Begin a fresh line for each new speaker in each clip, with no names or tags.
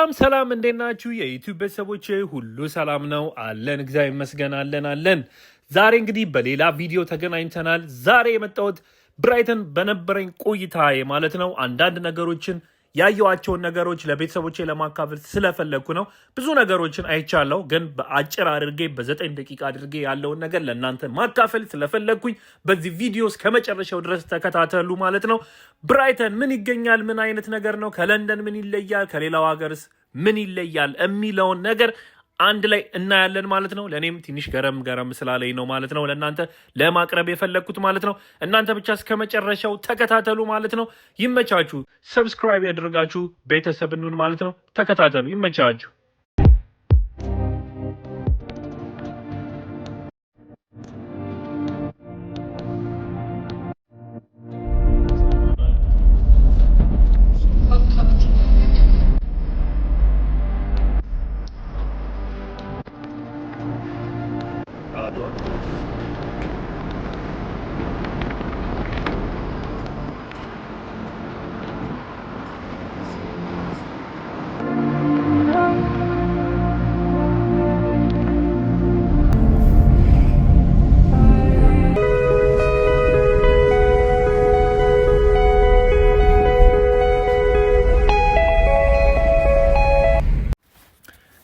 ሰላም ሰላም፣ እንዴት ናችሁ የ YouTube ቤተሰቦቼ? ሁሉ ሰላም ነው አለን፣ እግዚአብሔር ይመስገን፣ አለን አለን። ዛሬ እንግዲህ በሌላ ቪዲዮ ተገናኝተናል። ዛሬ የመጣሁት ብራይተን በነበረኝ ቆይታ ማለት ነው አንዳንድ ነገሮችን ያየኋቸውን ነገሮች ለቤተሰቦቼ ለማካፈል ስለፈለግኩ ነው። ብዙ ነገሮችን አይቻለሁ፣ ግን በአጭር አድርጌ በ9 ደቂቃ አድርጌ ያለውን ነገር ለእናንተ ማካፈል ስለፈለግኩኝ በዚህ ቪዲዮ እስከ መጨረሻው ድረስ ተከታተሉ ማለት ነው። ብራይተን ምን ይገኛል? ምን አይነት ነገር ነው? ከለንደን ምን ይለያል? ከሌላው ሀገርስ ምን ይለያል? የሚለውን ነገር አንድ ላይ እናያለን ማለት ነው። ለእኔም ትንሽ ገረም ገረም ስላለኝ ነው ማለት ነው ለእናንተ ለማቅረብ የፈለግኩት ማለት ነው። እናንተ ብቻ እስከ መጨረሻው ተከታተሉ ማለት ነው። ይመቻችሁ። Subscribe ያደረጋችሁ ቤተሰብ እንሁን ማለት ነው። ተከታተሉ። ይመቻችሁ።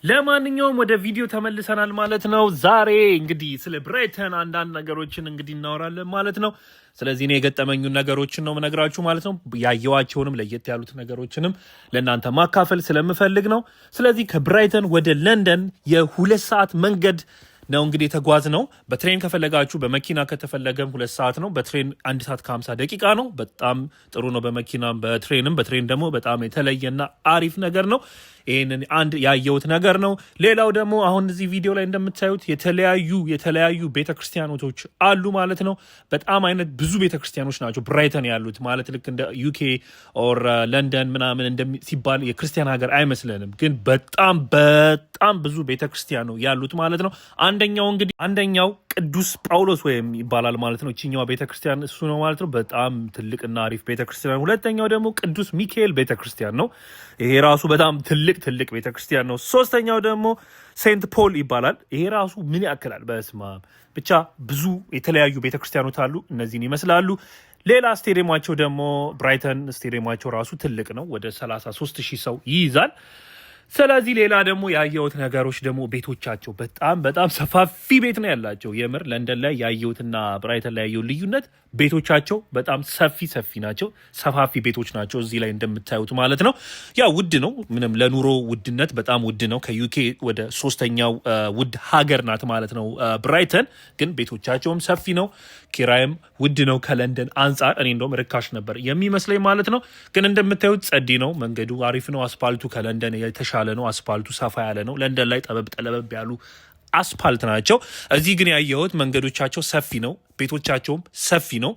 ለማንኛውም ወደ ቪዲዮ ተመልሰናል ማለት ነው። ዛሬ እንግዲህ ስለ ብራይተን አንዳንድ ነገሮችን እንግዲህ እናወራለን ማለት ነው። ስለዚህ እኔ የገጠመኙን ነገሮችን ነው የምነግራችሁ ማለት ነው። ያየኋቸውንም ለየት ያሉት ነገሮችንም ለእናንተ ማካፈል ስለምፈልግ ነው። ስለዚህ ከብራይተን ወደ ለንደን የ2 ሰዓት መንገድ ነው እንግዲህ የተጓዝነው። በ train ከፈለጋችሁ፣ በመኪና ከተፈለገም 2 ሰዓት ነው። በ train 1 ሰዓት ከ50 ደቂቃ ነው። በጣም ጥሩ ነው። በመኪና በ train ም በ train ደግሞ በጣም የተለየና አሪፍ ነገር ነው። ይህንን አንድ ያየሁት ነገር ነው። ሌላው ደግሞ አሁን እዚህ ቪዲዮ ላይ እንደምታዩት የተለያዩ ቤተክርስቲያኖች አሉ ማለት ነው። በጣም አይነት ብዙ ቤተክርስቲያኖች ናቸው ብራይተን ያሉት፣ ማለት ልክ እንደ UK or ለንደን ምናምን ሲባል የክርስቲያን ሀገር አይመስለንም፣ ግን በጣም በጣም ብዙ ቤተክርስቲያን ነው ያሉት ማለት ነው። አንደኛው እንግዲህ አንደኛው ቅዱስ ጳውሎስ ወይም ይባላል ማለት ነው። ይችኛዋ ቤተክርስቲያን እሱ ነው ማለት ነው። በጣም ትልቅና አሪፍ ቤተክርስቲያን። ሁለተኛው ደግሞ ቅዱስ ሚካኤል ቤተክርስቲያን ነው። ይሄ ራሱ በጣም ትልቅ ትልቅ ቤተክርስቲያን ነው። ሶስተኛው ደግሞ Saint Paul ይባላል። ይሄ ራሱ ምን ያክላል? በስማም፣ ብቻ ብዙ የተለያዩ ቤተክርስቲያኖች አሉ። እነዚህን ይመስላሉ። ሌላ ስቴዲየማቸው ደግሞ ብራይተን ስቴዲየማቸው ራሱ ትልቅ ነው። ወደ 33 ሺህ ሰው ይይዛል። ስለዚህ ሌላ ደግሞ ያየሁት ነገሮች ደግሞ ቤቶቻቸው በጣም በጣም ሰፋፊ ቤት ነው ያላቸው። የምር ለንደን ላይ ያየሁትና ብራይተን ላይ ያየሁት ልዩነት ቤቶቻቸው በጣም ሰፊ ሰፊ ናቸው። ሰፋፊ ቤቶች ናቸው እዚህ ላይ እንደምታዩት ማለት ነው። ያው ውድ ነው፣ ምንም ለኑሮ ውድነት በጣም ውድ ነው። ከ UK ወደ ሶስተኛው ውድ ሀገር ናት ማለት ነው ብራይተን። ግን ቤቶቻቸውም ሰፊ ነው፣ ኪራይም ውድ ነው ከለንደን አንጻር። እኔ እንደውም ርካሽ ነበር የሚመስለኝ ማለት ነው። ግን እንደምታዩት ጸዲ ነው፣ መንገዱ አሪፍ ነው። አስፓልቱ ከለንደን የተሻለ ነው። አስፓልቱ ሰፋ ያለ ነው። ለንደን ላይ ጠበብ ጠለበብ ያሉ አስፓልት ናቸው። እዚህ ግን ያየሁት መንገዶቻቸው ሰፊ ነው፣ ቤቶቻቸውም ሰፊ ነው።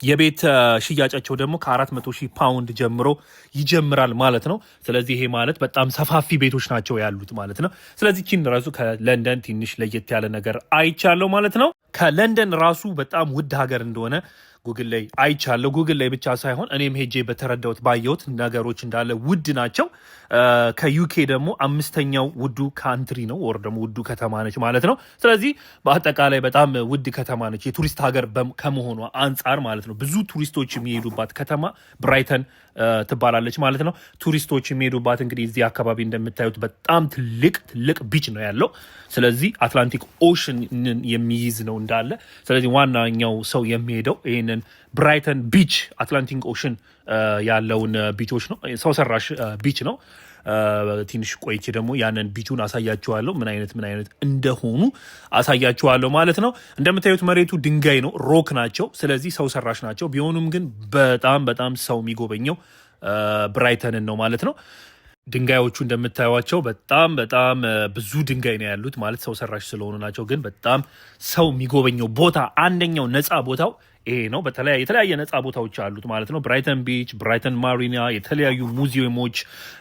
የቤት ሽያጫቸው ደግሞ ከ400,000 ፓውንድ ጀምሮ ይጀምራል ማለት ነው። ስለዚህ ይሄ ማለት በጣም ሰፋፊ ቤቶች ናቸው ያሉት ማለት ነው። ስለዚህ ቺን ራሱ ከለንደን ትንሽ ለየት ያለ ነገር አይቻለሁ ማለት ነው። ከለንደን ራሱ በጣም ውድ ሀገር እንደሆነ ጉግል ላይ አይቻለሁ። ጉግል ላይ ብቻ ሳይሆን እኔም ሄጄ በተረዳሁት ባየሁት ነገሮች እንዳለ ውድ ናቸው። ከ UK ደግሞ አምስተኛው ውዱ country ነው ወይ ደግሞ ውዱ ከተማ ነች ማለት ነው። ስለዚህ በአጠቃላይ በጣም ውድ ከተማ ነች የቱሪስት ሀገር ከመሆኗ አንጻር ማለት ነው። ብዙ ቱሪስቶች የሚሄዱባት ከተማ ብራይተን ትባላለች ማለት ነው። ቱሪስቶች የሚሄዱባት እንግዲህ እዚህ አካባቢ እንደምታዩት በጣም ትልቅ ትልቅ beach ነው ያለው። ስለዚህ Atlantic Ocean ን የሚይዝ ነው እንዳለ። ስለዚህ ዋናኛው ሰው የሚሄደው ይህንን ብራይተን beach Atlantic Ocean ያለውን beach ኦች ነው። ሰው ሰራሽ beach ነው። ትንሽ ቆይቼ ደግሞ ያንን beach ኡን አሳያችኋለሁ፣ ምን አይነት ምን አይነት እንደሆኑ አሳያችኋለሁ ማለት ነው። እንደምታዩት መሬቱ ድንጋይ ነው፣ rock ናቸው። ስለዚህ ሰው ሰራሽ ናቸው። ቢሆኑም ግን በጣም በጣም ሰው የሚጎበኘው ብራይተንን ነው ማለት ነው። ድንጋዮቹ እንደምታዩቸው በጣም በጣም ብዙ ድንጋይ ነው ያሉት፣ ማለት ሰው ሰራሽ ስለሆኑ ናቸው። ግን በጣም ሰው የሚጎበኘው ቦታ አንደኛው ነፃ ቦታው ይሄ ነው። የተለያየ ነፃ ቦታዎች አሉት ማለት ነው። ብራይተን ቢች፣ ብራይተን ማሪና፣ የተለያዩ ሙዚየሞች፣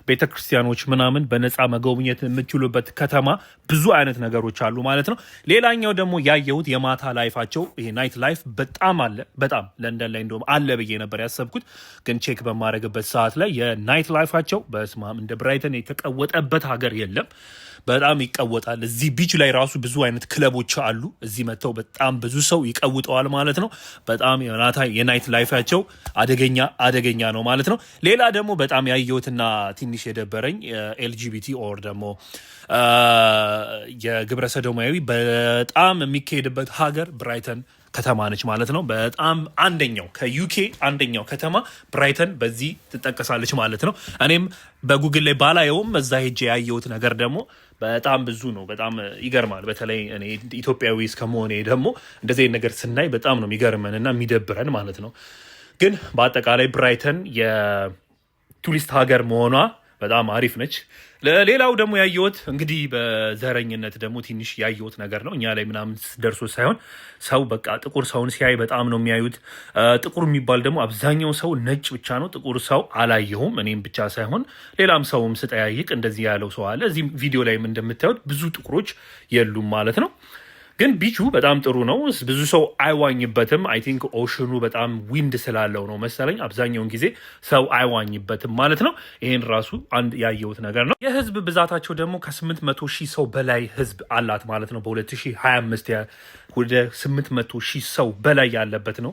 ቤተክርስቲያኖች ምናምን በነፃ መጎብኘት የምትችሉበት ከተማ ብዙ አይነት ነገሮች አሉ ማለት ነው። ሌላኛው ደግሞ ያየሁት የማታ life ኣቸው፣ ይሄ night life በጣም አለ። በጣም ለንደን ላይ እንደውም አለ ብዬ ነበር ያሰብኩት፣ ግን check በማደርግበት ሰዓት ላይ የ night life ኣቸው በስማም፣ እንደ ብራይተን የተቀወጠበት ሀገር የለም። በጣም ይቀወጣል። እዚህ beach ላይ ራሱ ብዙ አይነት ክለቦች አሉ። እዚህ መጥተው በጣም ብዙ ሰው ይቀውጠዋል ማለት ነው። በጣም የ night life ኣቸው አደገኛ አደገኛ ነው ማለት ነው። ሌላ ደግሞ በጣም ያየሁትና ትንሽ የደበረኝ LGBT or ደግሞ የግብረ ሰዶማዊ በጣም የሚካሄድበት ሀገር ብራይተን ከተማ ነች ማለት ነው። በጣም አንደኛው ከ UK አንደኛው ከተማ ብራይተን በዚህ ትጠቀሳለች ማለት ነው። እኔም በጉግል ላይ ባላየውም እዛ ሄጄ ያየሁት ነገር ደግሞ በጣም ብዙ ነው። በጣም ይገርማል። በተለይ እኔ ኢትዮጵያዊ እስከመሆኔ ደግሞ እንደዚህ ነገር ስናይ በጣም ነው የሚገርመን እና የሚደብረን ማለት ነው። ግን በአጠቃላይ ብራይተን የቱሪስት ሀገር መሆኗ በጣም አሪፍ ነች። ሌላው ደግሞ ያየሁት እንግዲህ በዘረኝነት ደግሞ ትንሽ ያየሁት ነገር ነው። እኛ ላይ ምናምን ደርሶ ሳይሆን ሰው በቃ ጥቁር ሰውን ሲያይ በጣም ነው የሚያዩት። ጥቁር የሚባል ደግሞ አብዛኛው ሰው ነጭ ብቻ ነው። ጥቁር ሰው አላየሁም። እኔም ብቻ ሳይሆን ሌላም ሰውም ስጠያይቅ እንደዚህ ያለው ሰው አለ። እዚህ ቪዲዮ ላይም እንደምታዩት ብዙ ጥቁሮች የሉም ማለት ነው። ግን ቢቹ በጣም ጥሩ ነው። ብዙ ሰው አይዋኝበትም። I think ocean ኑ በጣም wind ስላለው ነው መሰለኝ አብዛኛውን ጊዜ ሰው አይዋኝበትም ማለት ነው። ይሄን ራሱ አንድ ያየሁት ነገር ነው። የህዝብ ብዛታቸው ደግሞ ከ800 ሺህ ሰው በላይ ህዝብ አላት ማለት ነው። በ2025 ወደ 800 ሺህ ሰው በላይ ያለበት ነው።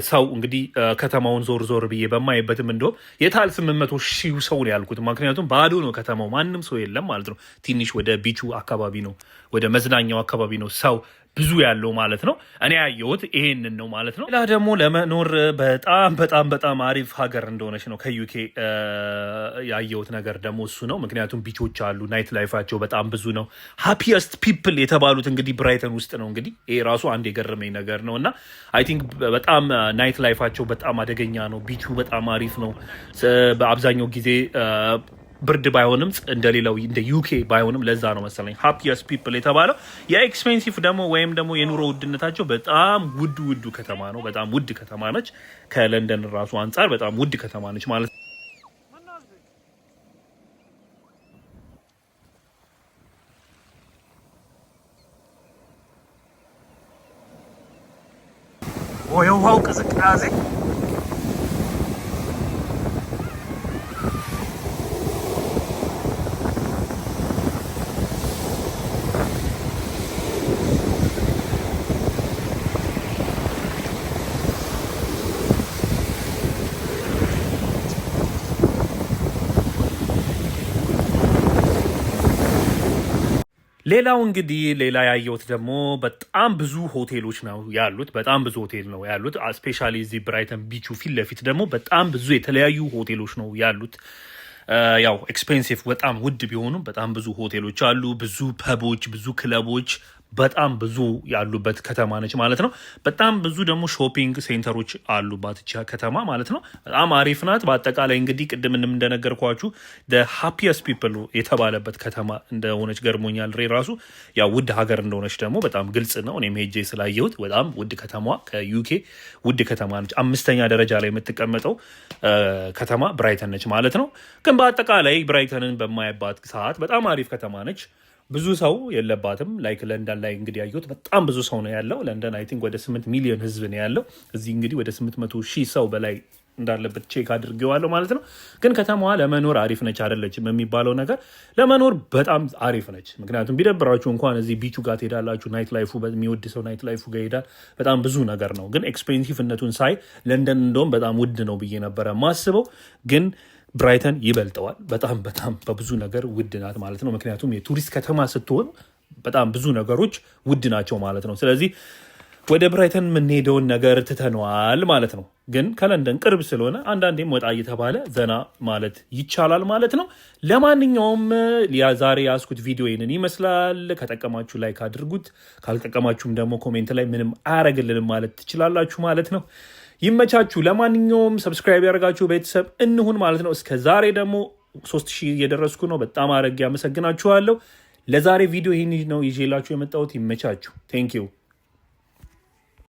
ሰው እንግዲህ ከተማውን ዞር ዞር ብዬ በማይበትም እንደውም የታል 800 ሺህ ሰው ነው ያልኩት። ምክንያቱም ባዶ ነው ከተማው፣ ማንም ሰው የለም ማለት ነው። ትንሽ ወደ ቢቹ አካባቢ ነው፣ ወደ መዝናኛው አካባቢ ነው ሰው ብዙ ያለው ማለት ነው። እኔ ያየሁት ይሄንን ነው ማለት ነው። ሌላ ደግሞ ለመኖር በጣም በጣም በጣም አሪፍ ሀገር እንደሆነች ነው ከ UK ያየሁት ነገር ደግሞ እሱ ነው። ምክንያቱም beach ኦች አሉ፣ night life ኣቸው በጣም ብዙ ነው። Happiest people የተባሉት እንግዲህ ብራይተን ውስጥ ነው። እንግዲህ ይሄ ራሱ አንድ የገረመኝ ነገር ነው እና I think በጣም night life ኣቸው በጣም አደገኛ ነው። ቢቹ በጣም አሪፍ ነው። በአብዛኛው ጊዜ ብርድ ባይሆንም፣ እንደሌላው እንደ UK ባይሆንም፣ ለዛ ነው መሰለኝ happiest people የተባለው። የ expensive ደግሞ ወይም ደግሞ የኑሮ ውድነታቸው በጣም ውድ ውዱ ከተማ ነው። በጣም ውድ ከተማ ነች። ከለንደን ራሱ አንጻር በጣም ውድ ከተማ ነች ማለት ነው።
የውሃው ቅዝቃዜ።
ሌላው እንግዲህ ሌላ ያየሁት ደግሞ በጣም ብዙ ሆቴሎች ነው ያሉት። በጣም ብዙ ሆቴል ነው ያሉት። Especially እዚህ ብራይተን ቢቹ ፊት ለፊት ደግሞ በጣም ብዙ የተለያዩ ሆቴሎች ነው ያሉት። ያው expensive፣ በጣም ውድ ቢሆኑም በጣም ብዙ ሆቴሎች አሉ። ብዙ pub ኦች፣ ብዙ ክለቦች በጣም ብዙ ያሉበት ከተማ ነች ማለት ነው። በጣም ብዙ ደግሞ shopping center ኦች አሉባት እቺ ከተማ ማለት ነው። በጣም አሪፍ ናት። በአጠቃላይ እንግዲህ ቅድም እንደነገርኳችሁ happiest people የተባለበት ከተማ እንደሆነች ገርሞኛል። ሬ ራሱ ያው ውድ ሀገር እንደሆነች ደግሞ በጣም ግልጽ ነው። እኔም ሄጄ ስላየሁት በጣም ውድ ከተማዋ ከ UK ውድ ከተማ ነች። አምስተኛ ደረጃ ላይ የምትቀመጠው ከተማ ብራይተን ነች ማለት ነው። ግን በአጠቃላይ ብራይተንን በማይባት ሰዓት በጣም አሪፍ ከተማ ነች። ብዙ ሰው የለባትም። Like ለንደን ላይ እንግዲህ ያየሁት በጣም ብዙ ሰው ነው ያለው። ለንደን I think ወደ 8 ሚሊዮን ህዝብ ነው ያለው። እዚህ እንግዲህ ወደ 800 ሺህ ሰው በላይ እንዳለበት check አድርጌዋለሁ ማለት ነው። ግን ከተማዋ ለመኖር አሪፍ ነች አይደለችም የሚባለው ነገር፣ ለመኖር በጣም አሪፍ ነች። ምክንያቱም ቢደብራችሁ እንኳን እዚህ ቢቹ ጋር ትሄዳላችሁ። Night life ኡ የሚወድ ሰው night life ኡ ጋር ይሄዳል። በጣም ብዙ ነገር ነው። ግን expensive ነቱን ሳይ ለንደን እንደውም በጣም ውድ ነው ብዬ ነበረ ማስበው፣ ግን ብራይተን ይበልጠዋል። በጣም በጣም በብዙ ነገር ውድ ናት ማለት ነው። ምክንያቱም የቱሪስት ከተማ ስትሆን በጣም ብዙ ነገሮች ውድ ናቸው ማለት ነው። ስለዚህ ወደ ብራይተን የምንሄደውን ነገር ትተነዋል ማለት ነው። ግን ከለንደን ቅርብ ስለሆነ አንዳንዴም ወጣ እየተባለ ዘና ማለት ይቻላል ማለት ነው። ለማንኛውም ዛሬ ያስኩት ቪዲዮ ይህንን ይመስላል። ከጠቀማችሁ like አድርጉት፣ ካልጠቀማችሁም ደግሞ comment ላይ ምንም አያረግልንም ማለት ትችላላችሁ ማለት ነው። ይመቻችሁ። ለማንኛውም subscribe ያደርጋችሁ ቤተሰብ እንሁን ማለት ነው። እስከ ዛሬ ደግሞ 3000 እየደረስኩ ነው። በጣም አድርጌ አመሰግናችኋለሁ። ለዛሬ ቪዲዮ ይህን ነው ይዤላችሁ የመጣሁት። ይመቻችሁ። Thank you.